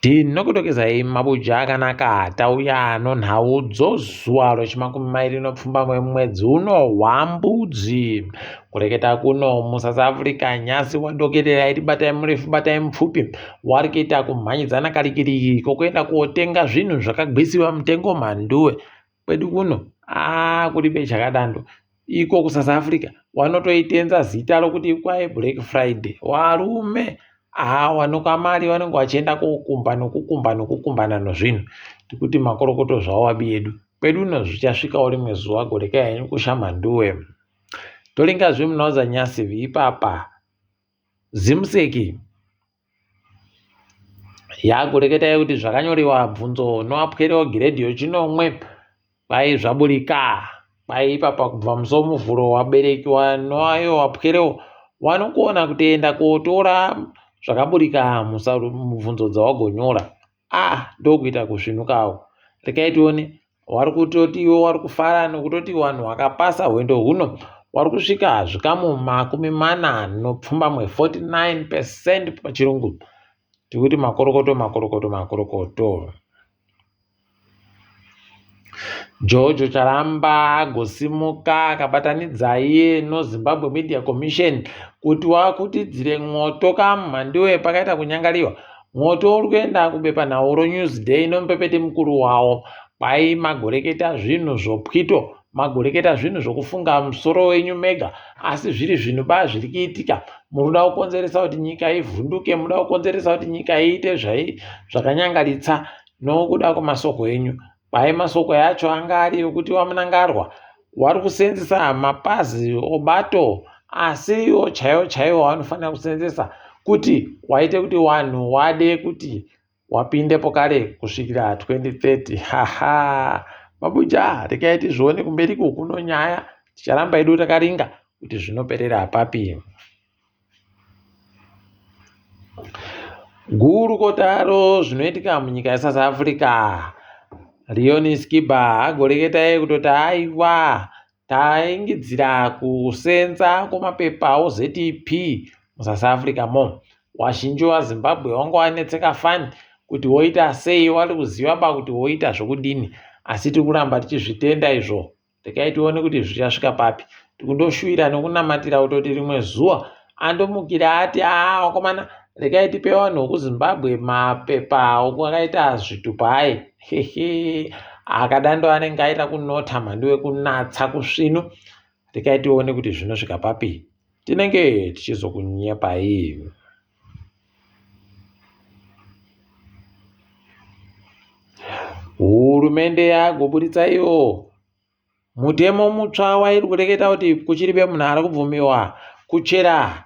Tinokutokezai mabuja akanaka tauya nonhau dzozuva rechimakumi mairi nepfumbamwe mwedzi uno waMbudzi. Kureketa kuno muSouth Africa nyasi wadokerera iri batai murefu batai mupfupi wari kuita kumhanyidzana karikiriki kokuenda kotenga zvinhu zvakagwisiwa mutengo mhanduwe. Kwedu kuno aa kuribe chakadando iko kuSouth Africa wanotoitenza zita rokuti kwai Black Friday warume haa wanoka mari vanenge vachienda kokumba nokukumba nokukumbana nozvinhu tikuti makorokoto zvawo abi edu kwedu uno zvichasvikawo rimwe zuva gorekai henyu kushamhanduwe toringazve munoza nyasi ipapa Zimseki yakureketai kuti zvakanyorewa bvunzo noapwerewo giredhi yochinomwe kwai zvaburika kwai ipapa kubva musi womuvhuro wabereki wanoayo wapwerewo wanokona kutoenda kotora zvakaburika mubvunzo dzawagonyora ah ndokuita kusvinukawo rekai tione Wari kutoti iwe wari kufara nokutoti wanhu wakapasa hwendo huno wari kusvika zvikamu 45 49 percent pachirungu tikuti makorokoto makorokoto makorokoto. Jojo Charamba agosimuka akabatanidza iye noZimbabwe Media Commission kuti wakutidzire mwoto kamhandiwe pakaita kunyangariwa Mwoto uri kuenda kubepanhau roNewsDay nomupepeti mukuru wawo. Kwai magoreketa zvinhu zvopwito, magoreketa zvinhu zvokufunga musoro wenyu mega, asi zviri zvinhu ba zviri kuitika. Munoda kukonzeresa kuti nyika ivhunduke, munoda kukonzeresa kuti nyika iite zvakanyangaritsa nokuda kwemasoko enyu. Kwai masoko yacho anga ari ekuti vaMnangarwa wari kuseenzesa mapazi obato asiriwo chaiwo chaiwo awanofanira kuseenzesa kuti waite kuti wanhu wade kuti wapinde pokare kusvikira 2030 haha mabuja regai tizvione kumberiku kuno nyaya ticharamba hedu takaringa kuti zvinoperera papi. Gurukota rozvinoitika munyika yeSouth Africa Leon Skiba agoreketa iye kutoti aiwa taingidzira kusenza kwemapepa oZEP muSouth Africa mo. Wazhinji waZimbabwe wanga wanetseka fani kuti woita sei wari kuziva ba kuti woita zvokudini asi tiri kuramba tichizvitenda izvo. Regai tione kuti zvichasvika papi. Tikundoshuwira nekunamatira kutoti rimwe zuva andomukira ati aa vakomana regai tipe vanhu vekuZimbabwe mapepa okuakaita zvitupa aye. Hehe akadando anenge aita kunota mhanduwe kunatsa kusvinu. Regai tione kuti zvinosvika papi. Tinenge tichizokunyepai. Hurumende yagoburitsa iyo mutemo mutsva wairi kureketa kuti kuchiribe munhu ari kubvumiwa kuchera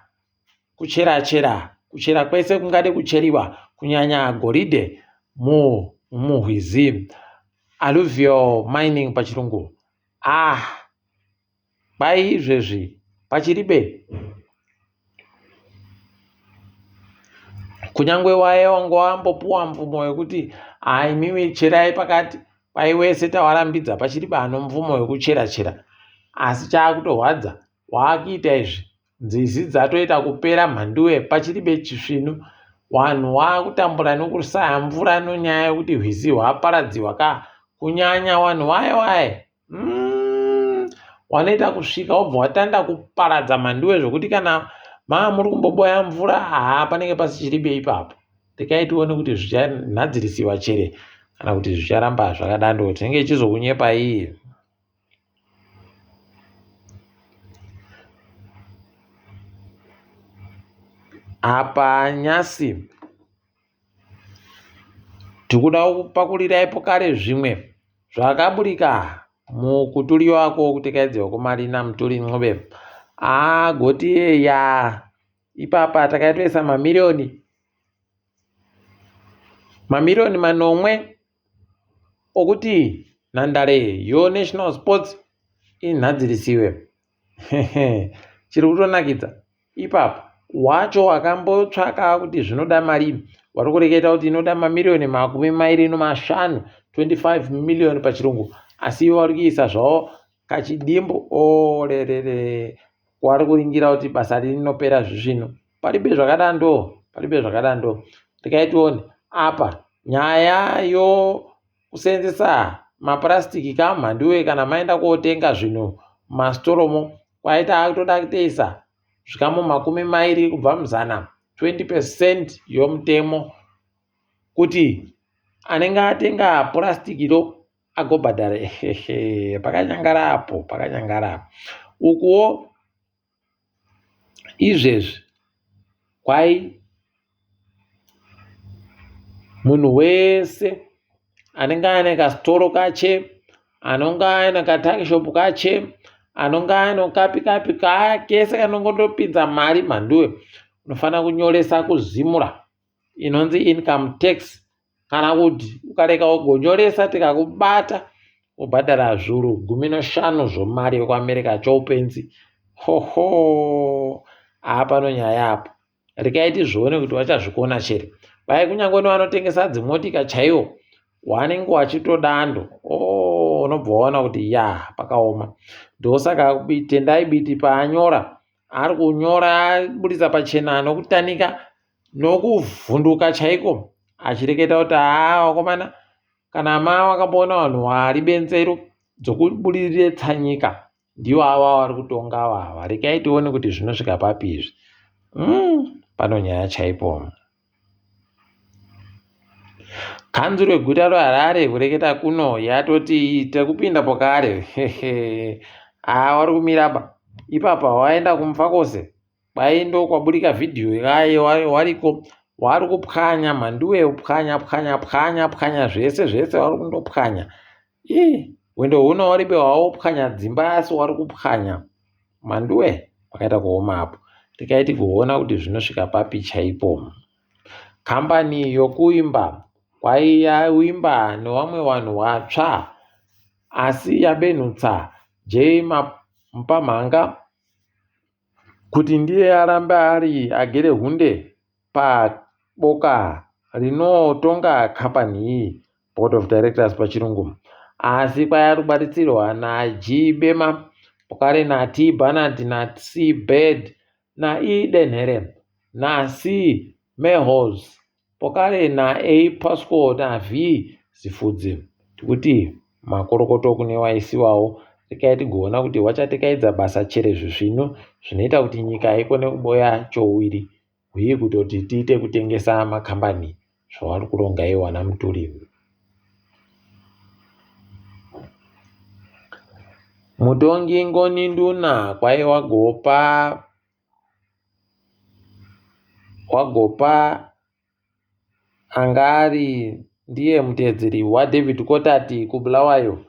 kuchera chera kuchera kwese kungade kucheriwa kunyanya goridhe murwizi alluvial mining pachirungu ah Kwai izvezvi pachiribe kunyangwe waye wanga wambopuwa mvumo yekuti haa imimi cherai pakati kwai wese tawarambidza pachiribe ano mvumo yekuchera chera asi chaakutorwadza waakuita izvi nzizi dzatoita kupera mhanduwe pachiribe chisvinu wanhu waakutambura nokusaya mvura nonyaya yekuti hwizi hwaparadziwa ka kunyanya wanhu waye waye wanoita kusvika wobva watanda kuparadza mhanduwe zvekuti kana maa muri kumboboya mvura haa panenge pasichiribe ipapo rekai tione kuti zvichanhadzirisiwa chere kana kuti zvicharamba zvakadando tinenge tichizokunyepai apa nyasi Tikuda kupakuriraipo kare zvimwe zvakaburika mukuturiwa kwokutekaidzirwa kwemari naMuturi Ncube. Agoti eya ipapa takaitoisa mamiriyoni mamiriyoni manomwe okuti nhandare yoNational Sports inhadzirisiwe. Chiri kutonakidza Ipapo wacho wakambotsvaka kuti zvinoda marii wari kureketa kuti inoda mamiriyoni 25 25 million pachirungu asi ivo vari kuisa zvavo kachidimbu orerere wari kuringira kuti basa rinopera zvisvino paribe zvakadando paribe zvakadando rekai tione. Apa nyaya yokuseenzesa mapurasitiki kamhanduwe kana maenda kotenga zvinhu mumasitoromo kwaita akutoda kutoisa zvikamu 20 kubva muzana 20 percent yomutemo kuti anenge atenga purasitikiro agobhadhara ehehe pakanyangara apo pakanyangara apo ukuwo izvezvi kwai munhu wese anenge aine kasitoro kache anonga aine katakishopu kache anonga aine kapi kapi kese kanongotopinza mari mhanduwe unofanira kunyoresa kuzimura inonzi income tax kana kuti ukarega kugonyoresa tikakubata wobhadhara zviuru 15 zvomari yekuAmerica choupenzi hoho hapano nyaya apo regai tizvione kuti vachazvikona chere vai kunyange nevanotengesa dzimotika chaiwo wanenge wachitodando oh, unobva waona kuti ya pakaoma ndosaka tendai biti paanyora ari kunyora aburitsa pachena nokutanika nokuvhunduka chaiko achireketa kuti haa vakomana kana ma wakamboona vanhu vari benzero dzokubudiritsa nyika ndivo ava vari kutonga ava regai tione kuti zvinosvika papi izvi mm, pano nyaya chaipo Kanzuru yeguta reHarare kureketa kuno yatoti tekupinda pokare haa wari kumira apa ipapa waenda kumufakose kwai ndokwaburika vhidhiyo yaye wariko wari kupwanya mhanduwe pwanya pwanya pwanya pwanya zvese zvese wari kundopwanya ii hwendo huno waribe hwawopwanya dzimba asi wari kupwanya mhanduwe pakaita kuoma apo tikaiti kuona kuti zvinosvika papi chaipo Kambani yokuimba kwaiyaimba nevamwe vanhu vatsva asi yabenhutsa Jay Mupamhanga kuti ndiye arambe ari agere hunde paboka rinotonga kambani iyi, Board of Directors pachirungu. Asi kwaiari kubatsirwa naG Bema, Pokare naT Barnard naC Bird naE Denhere, naC Meholz, pokare naA Pasco naV Zifudzi. Tikuti makorokoto kune waisiwawo, rekai tigoona kuti wachatekaidza basa chere zvisvinu zvinoita kuti nyika ikone kuboya chouwiri huye kutoti tiite kutengesa makambani zvawari kuronga iwo ana Muturi. Mutongi Ngoni Nduna kwai wagopa wagopa anga ari ndiye muteedzeri waDavid Kotati kuBulawayo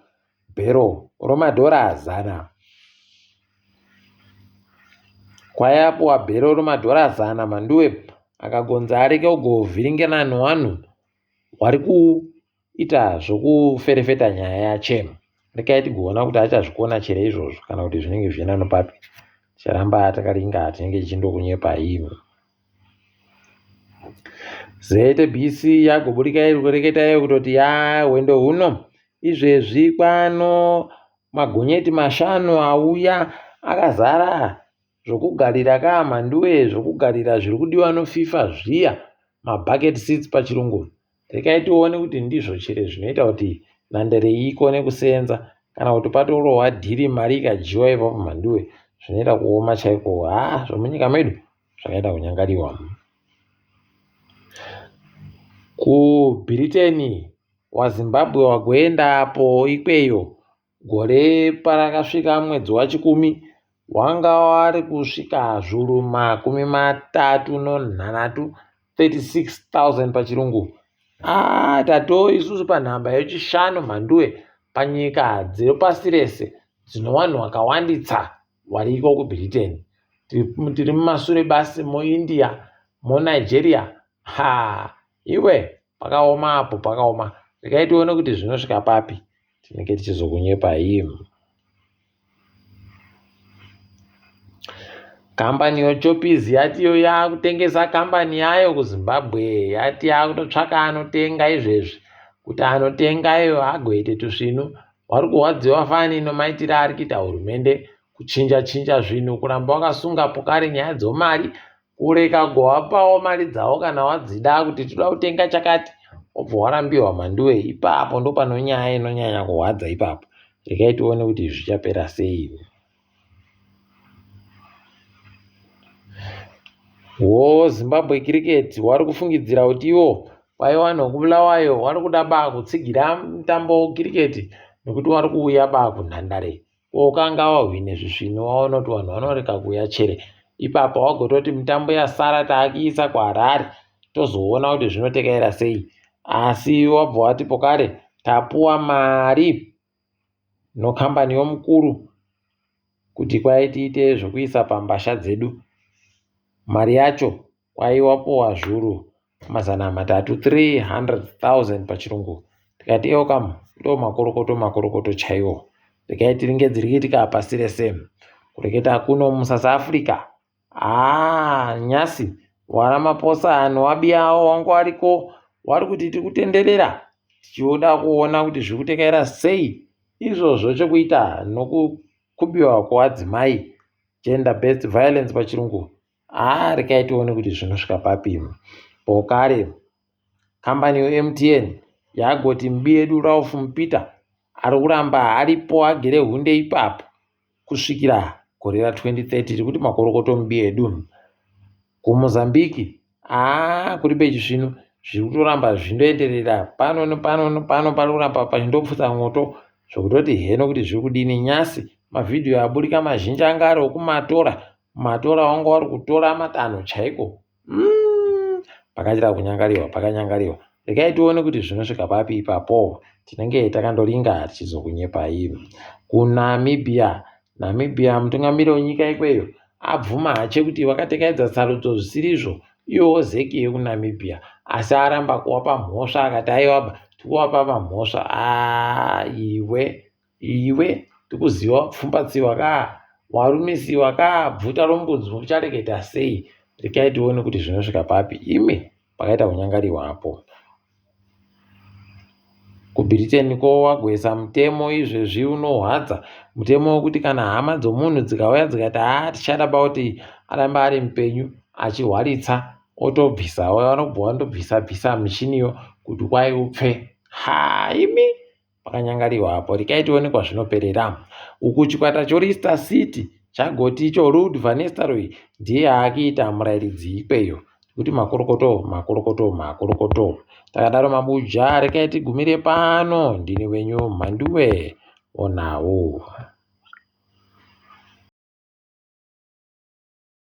bhero romadhora zana. Kwai apuwa bhero romadhora zana Mhanduwe akagonza areke kugovhiringana nevanhu wari kuita zvokuferefeta nyaya yache. Rekai tigoona kuti achazvikona chere izvozvo kana kuti zvinenge zvichienda nopapi. Ticharamba takaringa tinenge tichindokunyepai. ZBC yagoburika iri kureketa iyo kutoti ya hwendo huno izvezvi kwano magonyeti mashanu auya akazara zvokugarira ka mhanduwe zvokugarira zviri kudiwa noFIFA zviya mabucket seats pachirungu rekai tione kuti ndizvo chere zvinoita kuti nhandare iyi ikone kuseenza kana kuti patorohwa dhiri mari ikadyiwa ipapo mhanduwe zvinoita kuoma chaiko haa zvomunyika medu zvakaita kunyangariwa kuBritain waZimbabwe wagoenda apo ikweyo gore parakasvika mwedzi waChikumi wanga wari kusvika zviuru 36 36000 pachirungu ah tato isusu panhamba yechishanu mhanduwe panyika dzepasi rese dzinowanhu wakawanditsa wariko kuBritain tiri mumasure basi muIndia muNigeria ha iwe pakaoma apo pakaoma regai tione kuti zvinosvika papi tinenge tichizokunyepai kambani yochopis yati yo yakutengesa kambani yayo kuzimbabwe yati yakutotsvaka anotenga izvezvi kuti anotenga iyo agoite tusvinu wari kurwadziwa fani nomaitiro ari kuita hurumende kuchinja chinja zvinhu kuramba wakasunga pokare nyaya dzomari Kureka gowapawo mari dzavo kana wadzida kuti toda kutenga chakati wobva warambiwa mhanduwe ipapo ndopanonyaya inonyanya kurwadza ipapo. Regai tione kuti zvichapera sei. Wo Zimbabwe Cricket wari kufungidzira kuti iwo kwai vanhu vekuBulawayo wari kuda ba kutsigira mutambo wekiriketi nekuti wari kuuya ba kunhandare. Ko ukanga wahwine zvisvinu waona kuti vanhu vanorega kuuya chere ipapo wagototi mitambo yasara taakuiisa kuHarare tozoona kuti zvinotekaira sei. Asi wabva wati pokare tapuwa mari nokambani yomukuru kuti kwai tiite zvekuisa pambasha dzedu. Mari yacho kwai wapuwa zvuru 300, 300,000 pachirungu. Tikati ewelcome ndo makorokoto makorokoto chaiwo. Regai tiringe dziri kuitika pasi rese. Kureketa kuno muSouth Africa. Haa nyasi waRamaphosa nowabiyawo wangu wariko wari kuti tiri kutenderera tichioda kuona kuti zviri kutekaira sei izvozvo chekuita nokukubiwa kwevadzimai gender based violence pachirungu haa rekai tione kuti zvinosvika papi pokare kambani yeMTN yagoti mubi yedu Ralph Mupita ari kuramba aripo agere hunde ipapo kusvikira gore ra 2030 tiri kuti makorokoto mubi edu kuMozambique haa kuri pechisvinu zviri kutoramba zvindoenderera pano nepano nepano pari kuramba pachindopfuta mwoto zvekutoti heno kuti zviri kudini nyasi mavhidhiyo aburika mazhinji anga ari okumatora matora wanga wari kutora matanho chaiko Pakachida kunyangariwa pakanyangariwa regai tione kuti zvinosvika papi ipapo tinenge takandoringa tichizokunyepai kunamibia namibia mutungamiri wenyika ikweyo abvuma hache kuti vakatekaidza sarudzo zvisirizvo iyowo zeki yekunamibia asi aramba kuwapa mhosva akati aiwaba tikuwapa pamhosva a iwe Iwe tikuziva wapfumbatsiwa ka warumisiwa ka bvuta rombudzi uchareketa sei rekai tione kuti zvinosvika papi imi pakaita kunyangariwa apo kuBritain ko wagwesa mutemo izvezvi unohwadza mutemo wekuti kana hama dzomunhu dzikauya dzikati haa tichada ba kuti arambe ari mupenyu achihwaritsa otobvisa vanobva vandobvisa bvisa michiniyo kuti kwai upfe ha imi Pakanyangariwa apo rekai tione kwazvinoperera. Uku chikwata choLeicester City chagoti icho Ruud van Nistelrooy ndiye aakuita murairidzi ikweyo. Kuti makorokoto, makorokoto, makorokoto. Takadaro mabuja rekai tigumire pano. Ndini wenyu Mhanduwe Onawo.